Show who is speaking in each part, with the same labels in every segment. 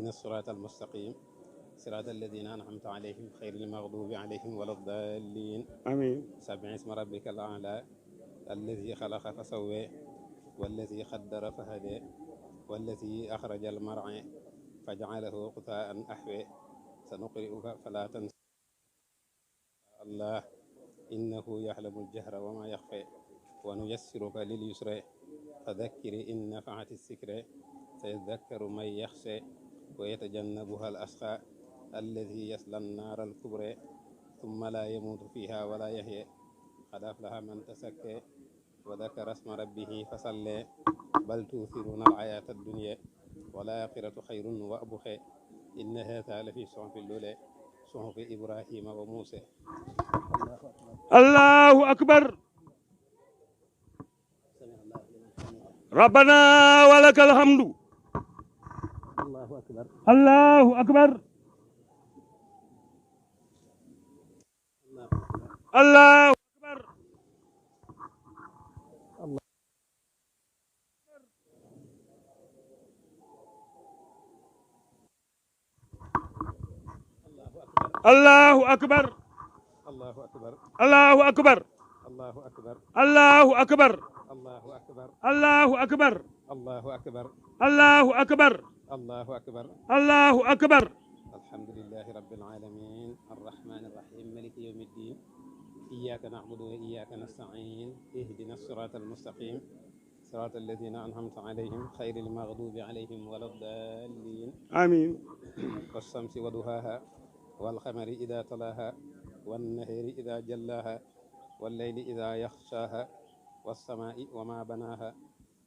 Speaker 1: اهدنا الصراط المستقيم صراط الذين أنعمت عليهم خير المغضوب عليهم ولا الضالين
Speaker 2: آمين.
Speaker 1: سبح اسم ربك الأعلى الذي خلق فسوى والذي قدر فهدى والذي أخرج المرعى فجعله غثاء أحوى سنقرئك فلا تنسى الله إنه يعلم الجهر وما يخفى ونيسرك لليسر فذكر إن نفعت الذكر سيذكر من يخشى ويتجنبها الأشقى الذي يصلى النار الكبرى ثم لا يموت فيها ولا يحيى قد أفلح من تزكى وذكر اسم ربه فصلى بل تؤثرون الحياة الدنيا والآخرة خير وأبقى إن هذا لفي صحف الأولى صحف إبراهيم وموسى.
Speaker 2: الله أكبر. ربنا ولك الحمد.
Speaker 1: الله أكبر.
Speaker 2: الله أكبر. الله أكبر. الله أكبر.
Speaker 1: الله أكبر.
Speaker 2: الله أكبر.
Speaker 1: الله أكبر.
Speaker 2: الله أكبر.
Speaker 1: الله أكبر.
Speaker 2: الله أكبر.
Speaker 1: الله أكبر.
Speaker 2: الله أكبر.
Speaker 1: الله أكبر.
Speaker 2: الله أكبر.
Speaker 1: الحمد لله رب العالمين الرحمن الرحيم مالك يوم الدين إياك نعبد وإياك نستعين اهدنا الصراط المستقيم صراط الذين أنعمت عليهم خير المغضوب عليهم ولا الضالين.
Speaker 2: آمين.
Speaker 1: والشمس وضحاها والقمر إذا تلاها والنهر إذا جلاها والليل إذا يغشاها والسماء وما بناها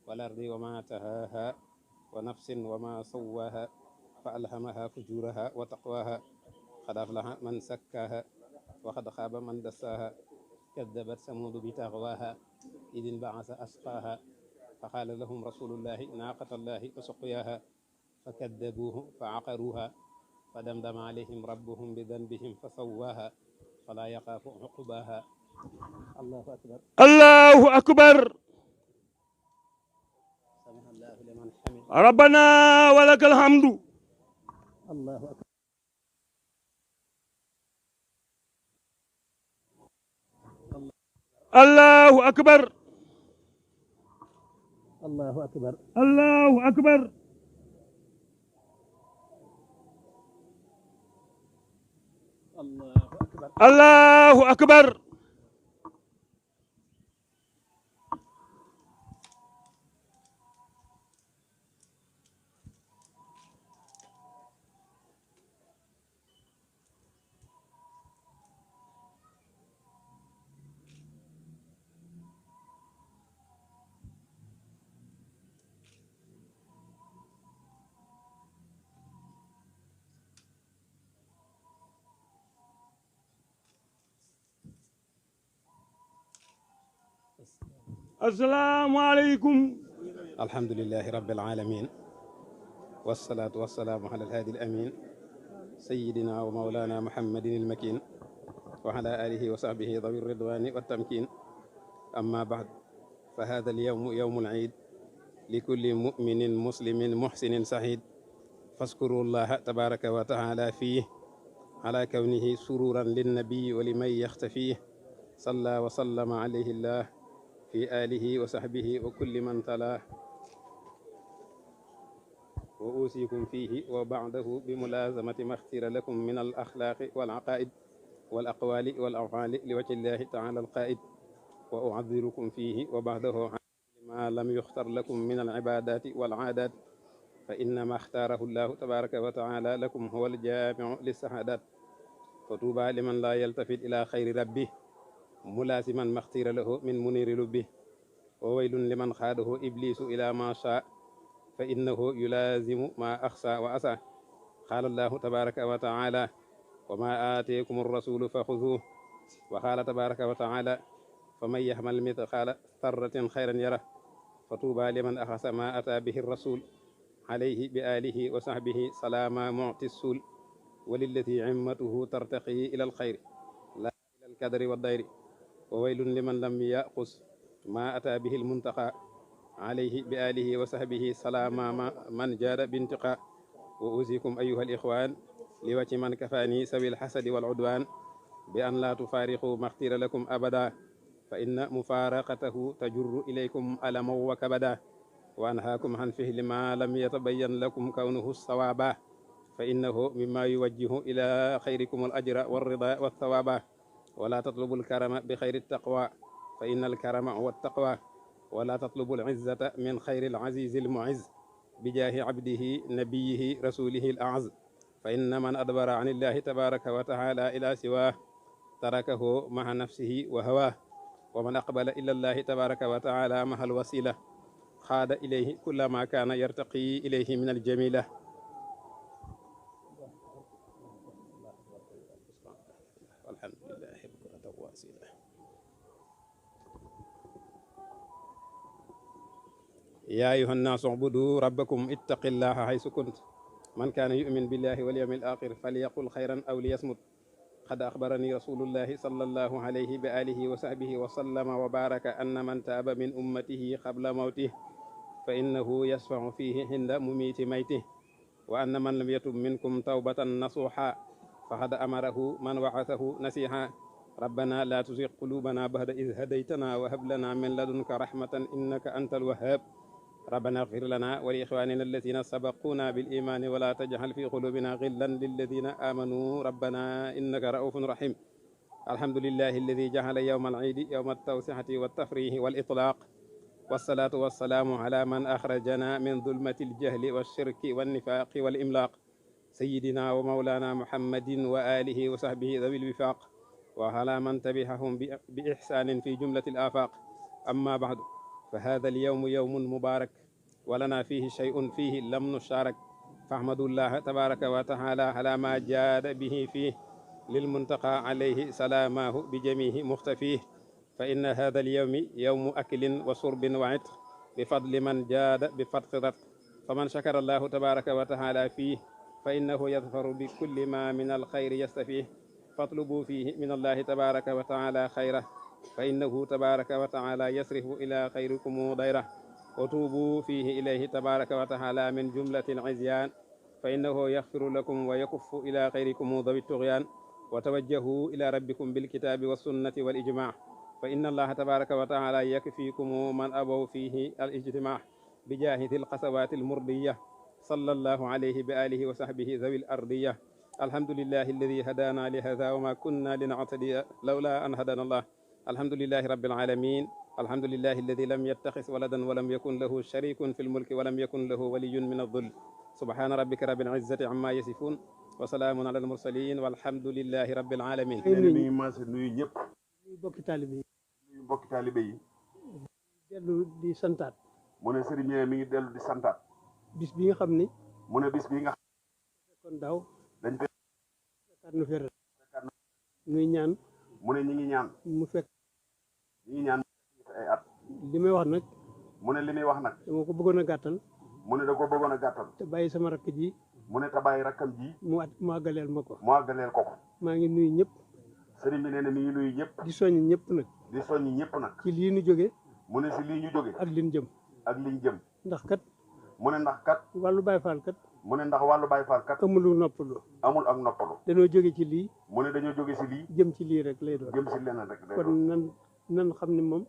Speaker 1: والأرض وما تهاها ونفس وما سواها فألهمها فجورها وتقواها قد أفلح من سكاها وقد خاب من دساها كذبت ثمود بتغواها إذ انبعث أشقاها فقال لهم رسول الله ناقة الله وسقياها فكذبوه فعقروها فدمدم عليهم ربهم بذنبهم فسواها فلا يخاف عقباها. الله أكبر.
Speaker 2: الله أكبر.
Speaker 1: سمع الله لمن حمد.
Speaker 2: ربنا ولك الحمد.
Speaker 1: الله أكبر.
Speaker 2: الله أكبر.
Speaker 1: الله أكبر.
Speaker 2: الله أكبر.
Speaker 1: الله أكبر.
Speaker 2: الله أكبر. السلام عليكم.
Speaker 1: الحمد لله رب العالمين والصلاة والسلام على الهادي الأمين سيدنا ومولانا محمد المكين وعلى آله وصحبه ذوي الرضوان والتمكين. أما بعد فهذا اليوم يوم العيد لكل مؤمن مسلم محسن سعيد فاذكروا الله تبارك وتعالى فيه على كونه سرورا للنبي ولمن يختفيه صلى وسلم عليه الله في آله وصحبه وكل من تلاه وأوصيكم فيه وبعده بملازمة ما اختير لكم من الأخلاق والعقائد والأقوال والأفعال لوجه الله تعالى القائد وأعذركم فيه وبعده عن ما لم يختر لكم من العبادات والعادات فإنما اختاره الله تبارك وتعالى لكم هو الجامع للسعادات فطوبى لمن لا يلتفت إلى خير ربه ملازما ما اختير له من منير لبه وويل لمن خاده إبليس إلى ما شاء فإنه يلازم ما أخشى وأسى قال الله تبارك وتعالى وما آتيكم الرسول فخذوه وقال تبارك وتعالى فمن يحمل مثقال ذرة خيرا يره فطوبى لمن أخذ ما أتى به الرسول عليه بآله وصحبه سلام معطي السول وللذي عمته ترتقي إلى الخير لا إلى الكدر والضير وويل لمن لم يأخذ ما أتى به المنتقى عليه بآله وصحبه سلام من جاد بانتقاء وأوصيكم أيها الإخوان لوجه من كفاني سوي الحسد والعدوان بأن لا تفارقوا ما اختير لكم أبدا فإن مفارقته تجر إليكم ألما وكبدا وأنهاكم عن فعل ما لم يتبين لكم كونه الصوابا فإنه مما يوجه إلى خيركم الأجر والرضا والثوابا ولا تطلبوا الكرم بخير التقوى فإن الكرم هو التقوى ولا تطلبوا العزة من خير العزيز المعز بجاه عبده نبيه رسوله الأعز فإن من أدبر عن الله تبارك وتعالى إلى سواه تركه مع نفسه وهواه ومن أقبل إلى الله تبارك وتعالى مع الوسيلة خاد إليه كل ما كان يرتقي إليه من الجميلة والحمد لله بكرة واسلة. يا أيها الناس اعبدوا ربكم اتقوا الله حيث كنت من كان يؤمن بالله واليوم الآخر فليقل خيرا أو ليصمت قد أخبرني رسول الله صلى الله عليه بآله وصحبه وسلم وبارك أن من تاب من أمته قبل موته فإنه يشفع فيه عند مميت ميته وأن من لم يتب منكم توبة نصوحا فقد أمره من وعثه نسيحا ربنا لا تزغ قلوبنا بعد إذ هديتنا وهب لنا من لدنك رحمة إنك أنت الوهاب ربنا اغفر لنا ولإخواننا الذين سبقونا بالإيمان ولا تجعل في قلوبنا غلا للذين آمنوا ربنا إنك رؤوف رحيم الحمد لله الذي جعل يوم العيد يوم التوسعة والتفريح والإطلاق والصلاة والسلام على من أخرجنا من ظلمة الجهل والشرك والنفاق والإملاق سيدنا ومولانا محمد وآله وصحبه ذوي الوفاق وعلى من تبعهم بإحسان في جملة الآفاق أما بعد فهذا اليوم يوم مبارك ولنا فيه شيء فيه لم نشارك فاحمدوا الله تبارك وتعالى على ما جاد به فيه للمنتقى عليه سلاماه بجميع مختفيه فإن هذا اليوم يوم أكل وشرب وعتق بفضل من جاد بفتح رزق فمن شكر الله تبارك وتعالى فيه فإنه يظفر بكل ما من الخير يستفيه فاطلبوا فيه من الله تبارك وتعالى خيره فإنه تبارك وتعالى يصرف إلى خيركم ضيره وتوبوا فيه إليه تبارك وتعالى من جملة العصيان فإنه يغفر لكم ويكف إلى خيركم ذوي الطغيان وتوجهوا إلى ربكم بالكتاب والسنة والإجماع فإن الله تبارك وتعالى يكفيكم من أبوا فيه الاجتماع بجاه القسوات المرضية صلى الله عليه بآله وصحبه ذوي الأرضية الحمد لله الذي هدانا لهذا وما كنا لنعتدي لولا أن هدانا الله الحمد لله رب العالمين الحمد لله الذي لم يتخذ ولدا ولم يكن له شريك في الملك ولم يكن له ولي من الذل سبحان ربك رب العزة عما يصفون وسلام على المرسلين والحمد لله رب العالمين
Speaker 3: nuyu maase nuyu ñëpp
Speaker 4: bokki taalibe yi
Speaker 3: nuyu mbokki taalibe yi
Speaker 4: dellu di santaat
Speaker 3: mu ne sëriñ mi ngi dellu di santaat
Speaker 4: bis bi nga xam ni
Speaker 3: mu ne bis bi nga
Speaker 4: kon daaw
Speaker 3: dañ fekk
Speaker 4: fekkaat nu fer nuy ñaan
Speaker 3: mu ne ñi ngi ñaan
Speaker 4: mu fekk
Speaker 3: ñi ngi ñaan ay at
Speaker 4: li may wax nag
Speaker 3: mu ne li muy wax nag
Speaker 4: dama ko bëggoon a gàttal
Speaker 3: mu ne da ko bëggoon a gàttal
Speaker 4: te bàyyi sama rakk ji
Speaker 3: mu ne te bàyyi rakkam ji
Speaker 4: mu àggaleel ma ko
Speaker 3: mu àggaleel ko
Speaker 4: maa ngi nuyu ñëpp
Speaker 3: sëriñ bi nee na mi ngi nuyu ñëpp
Speaker 4: di soññ ñëpp nag
Speaker 3: di soññi ñëpp nag
Speaker 4: ci lii nu jóge
Speaker 3: mu ne si lii ñu jóge
Speaker 4: ak liñ jëm
Speaker 3: ak liñ jëm
Speaker 4: ndax kat
Speaker 3: mu ne ndax kat
Speaker 4: wàllu Baay Faal kat
Speaker 3: mu ne ndax wàllu Baay Faal kat
Speaker 4: amulu noppalu
Speaker 3: amul ak noppalu
Speaker 4: dañoo jóge ci lii
Speaker 3: mu ne dañoo jóge si lii
Speaker 4: jëm ci lii rek lay doon
Speaker 3: jëm si leneen rek
Speaker 4: kon nan xam ne moom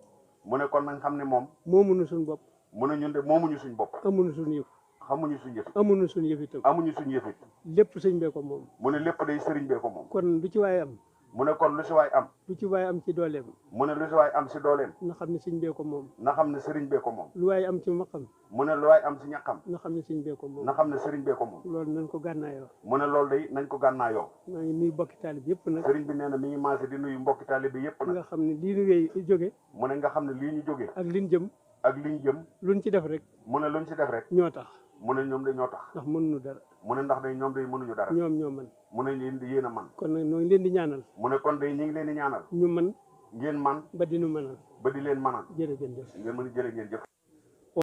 Speaker 3: mu ne kon nañ xam ne moom
Speaker 4: moomuñu suñu bopp
Speaker 3: mu ne ñun de moomuñu suñ bopp
Speaker 4: amuñu suñu yëf
Speaker 3: xamuñu suñ yëf
Speaker 4: amuñu suñu yëf itam
Speaker 3: amuñu suñ yëf it
Speaker 4: lépp sëñ bee ko moom
Speaker 3: mu ne lépp day sëriñ bee ko moom
Speaker 4: kon lu ci waaye am
Speaker 3: mu ne kon lu si waay am
Speaker 4: lu ci waaye am ci dooleem
Speaker 3: mu ne lu si waay am si dooleem
Speaker 4: na xam ne sëñ bee ko moom
Speaker 3: na xam ne sëriñ bee ko moom
Speaker 4: lu waaye am ci maqam
Speaker 3: mu ne lu waay am si ñaqam
Speaker 4: na xam ne sëñ bee ko moom
Speaker 3: na xam ne sëriñ bee ko moom
Speaker 4: loolu nañ ko gànnaayoo
Speaker 3: mu ne loolu day nañ ko gànnaayoo
Speaker 4: maa ngi nuyu bokki taalib yëpp nag
Speaker 3: sëriñ bi nee na mi ngi maase di nuyu mbokki taalibe bi yëpp nag
Speaker 4: nga xam ne lii nu wéy jóge
Speaker 3: mu ne nga xam ne lii ñu jógee
Speaker 4: ak liñ jëm
Speaker 3: ak liñ jëm
Speaker 4: luñ ci def rek
Speaker 3: mu ne luñ si def rek
Speaker 4: ñoo tax
Speaker 3: mu ne ñoom de ñoo tax
Speaker 4: ndax mënuñu dara
Speaker 3: mu ne ndax day ñoom day mënuñu dara
Speaker 4: ñoo man
Speaker 3: mu ne yéen a man
Speaker 4: kon nag noo ngi leen di ñaanal
Speaker 3: mu ne kon day ñu ngi leen di ñaanal
Speaker 4: ñu man
Speaker 3: ngeen man
Speaker 4: ba dinu mënal
Speaker 3: ba di leen manal
Speaker 4: jërëjëf
Speaker 3: ngeen mën a jërë ngeen jëf